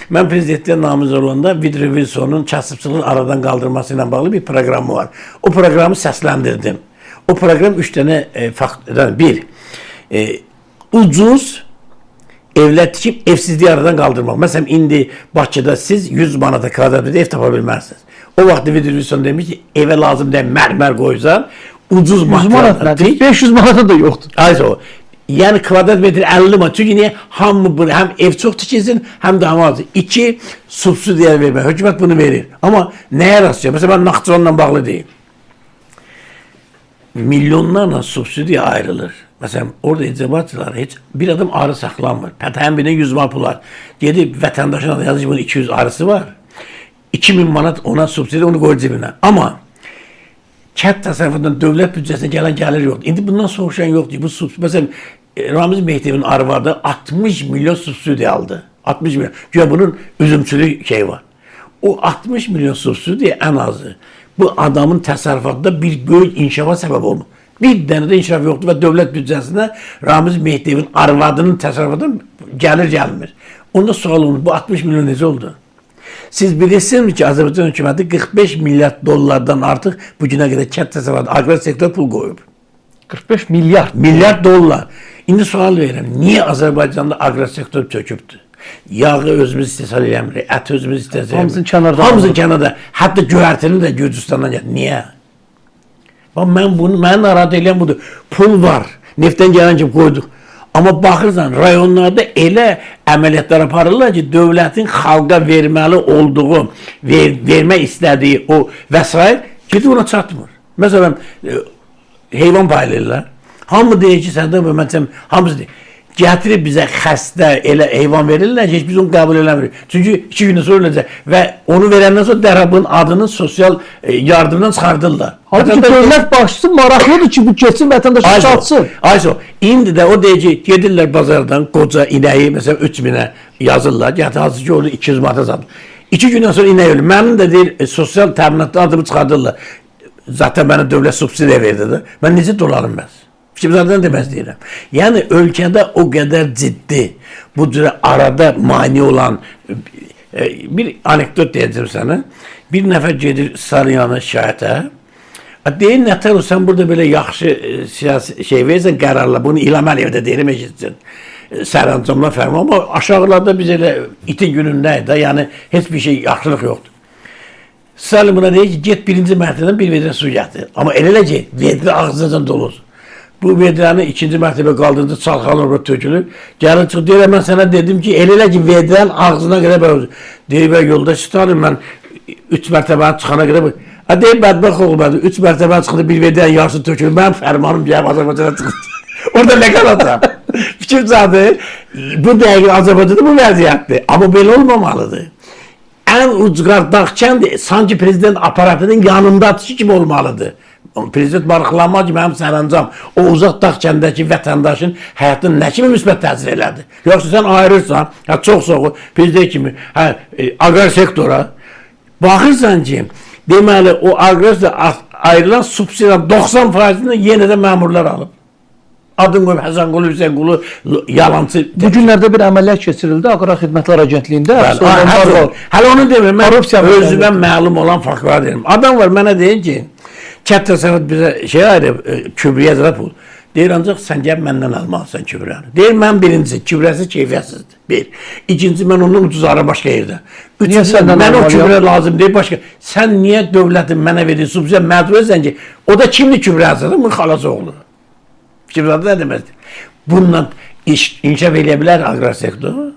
Mən prezidentliyə namizəd olanda Woodrow Wilsonun kasıbçılığın aradan qaldırması ilə bağlı bir proqramı var. O proqramı səsləndirdim. O proqram 3 dənə faktördən bir, ucuz evlər tikib evsizliyi aradan qaldırmaq. Məsələn, indi Bakıda siz 100 manata kvadrat metrə ev tapa bilməzsiniz. O vaxt Woodrow Wilson demiş ki, evə lazım deyil mərmər qoysan, ucuz 100 manat materiallar nədir? tik. 500 manata da yoxdur. Ayso. O. Yəni kvadrat metr 50 manat. Çünki niyə? Hamı bunu həm ev çox tikilsin, həm də hamı az. İki, subsidiya vermək. Hökumət bunu verir. Amma nəyə rast gəlir? Məsələn, mən Naxçıvanla bağlı deyim. Milyonlarla subsidiya ayrılır. Məsələn, orada icraatçılar heç bir adam arı saxlanmır. Pətəyin birinə 100 manat pul var. Gedib vətəndaşın adı yazır ki, bunun 200 arısı var. 2000 manat ona subsidiya, onu qoyur cibinə. Amma kənd təsərrüfatından dövlət büdcəsinə gələn gəlir yoxdur. İndi bundan soruşan yoxdur. Bu subsidiya, məsələn, Ramiz Mehdiyevin arvadı 60 milyon subsidiya aldı. 60 milyon. Güya bunun üzümçülük şeyi var. O 60 milyon subsidiya ən azı bu adamın təsərrüfatında bir böyük inkişafa səbəb olmur. Bir dənə də inkişaf yoxdur və dövlət büdcəsinə Ramiz Mehdiyevin arvadının təsərrüfatından gəlir gəlmir. Onda sual olunur, bu 60 milyon necə oldu? Siz bilirsinizmi ki, Azərbaycan hökuməti 45 milyard dollardan artıq bu günə qədər kənd təsərrüfatı, aqrar sektora pul qoyub. 45 milyard. Milyard dollar. İndi sual verirəm, niyə Azərbaycanda aqrar sektor çökübdür? Yağı özümüz istehsal eləmirik, ət özümüz istehsal eləmirik. Hamısını kənardan Hamısını alırıq. kənarda. Hətta göyərtini də Gürcüstandan gəlir. Niyə? Bax mən bunu, məni narahat eləyən budur. Pul var. Neftdən gələn kimi qoyduq. Amma baxırsan rayonlarda elə əməliyyatlar aparırlar ki, dövlətin xalqa verməli olduğu, vermək istədiyi o vəsait gedib ona çatmır. Məsələn, heyvan paylayırlar. Hamı deyir ki, səndə bu məsələn, hamısı deyir. Gətirib bizə xəstə elə heyvan verirlər ki, heç biz onu qəbul eləmirik. Çünki 2 gündən sonra öləcək və onu verəndən sonra dərhal bunun adını sosial yardımdan çıxardırlar. Halbuki Vətəndaş- dövlət başçısı maraqlıdır ki, bu getsin vətəndaşa Ayso, çatsın. Ayso, indi də o deyir ki, gedirlər bazardan qoca inəyi məsələn 3000-ə yazırlar. Gətir hansı ki onu 200 manata satır. 2 gündən sonra inək ölür. Mənim də deyir sosial təminatdan adımı çıxardırlar. Zaten mənə dövlət subsidiya verdi də. Mən necə dolarım bəs? Fikrimzadən demək istəyirəm. Yəni ölkədə o qədər ciddi bu cürə arada mane olan bir anekdot deyəcəm sənə. Bir nəfər gedir Sarıyanı şikayətə. Deyir nətər ol, sən burada belə yaxşı siyasi şey verirsən qərarlar. Bunu İlham Əliyev də deyirəm eşitsin. Sərəncamlar fərman, amma aşağılarda biz elə itin günündəyik də, yəni heç bir şey yaxşılıq yoxdur. Stalin buna deyir ki, get birinci mərtəbədən bir vedrə su gətir. Amma elə elə ki, vedrə ağzınacan dolu olsun. Bu vedrəni ikinci mərtəbə qaldırınca çalxalanır, orada tökülür. Gəlir çıxır, deyir, mən sənə dedim ki, elə elə ki, vedrənin ağzına qədər belə olsun. Deyir, bəy yoldaş Stalin, mən 3 mərtəbəni çıxana qədər... Deyir, bədbəxt oğul, bəd, 3 mərtəbəni çıxdı, bir vedrənin yarısı tökülür. Mənim fərmanım gəlib Azərbaycana çıxdı. Orada nə qalacaq? Fikircadır, bu dəqiqə Azərbaycanda bu vəziyyətdir. Amma belə olmamalıdır. Ən ucqar dağ kəndi sanki prezident aparatının yanındadır kimi olmalıdır. Prezident maraqlanmaz ki, mənim sərəncam o uzaq dağ kəndindəki vətəndaşın həyatına nə kimi müsbət təsir elədi? Yoxsa sən ayırırsan, hə, çox soğuk, prezident kimi, hə, aqrar sektora baxırsan ki, deməli o aqrar sektora ayrılan subsidiyanın 90%-ni yenə də məmurlar alıb. Adın qoyub Həsənqulu, Hüseynqulu yalançı. Bu günlərdə bir əməliyyat keçirildi Aqrar Xidmətlər Agentliyində. Bəli, hələ onu demirəm. Mən Korrupsiya özümə məlum olan faktları deyirəm. Adam var mənə deyir ki, kənd təsərrüfatı bizə şey ayırıb, kübriyə də pul. Deyir, ancaq sən gəl məndən almalısan kübrəni. Deyir, mən birincisi, kübrəsi keyfiyyətsizdir. Bir. İkinci, mən ondan ucuz arı başqa yerdə. Üçüncü, mən o kübrə lazım deyil, başqa. Sən niyə dövlətin mənə verdiyi subsidiya məcbur edirsən ki, o da kimdir kübrəsi? Bunun xalası oğlu. Fikirzadə nə deməkdir? Bununla iş, inkişaf eləyə bilər aqrar sektoru.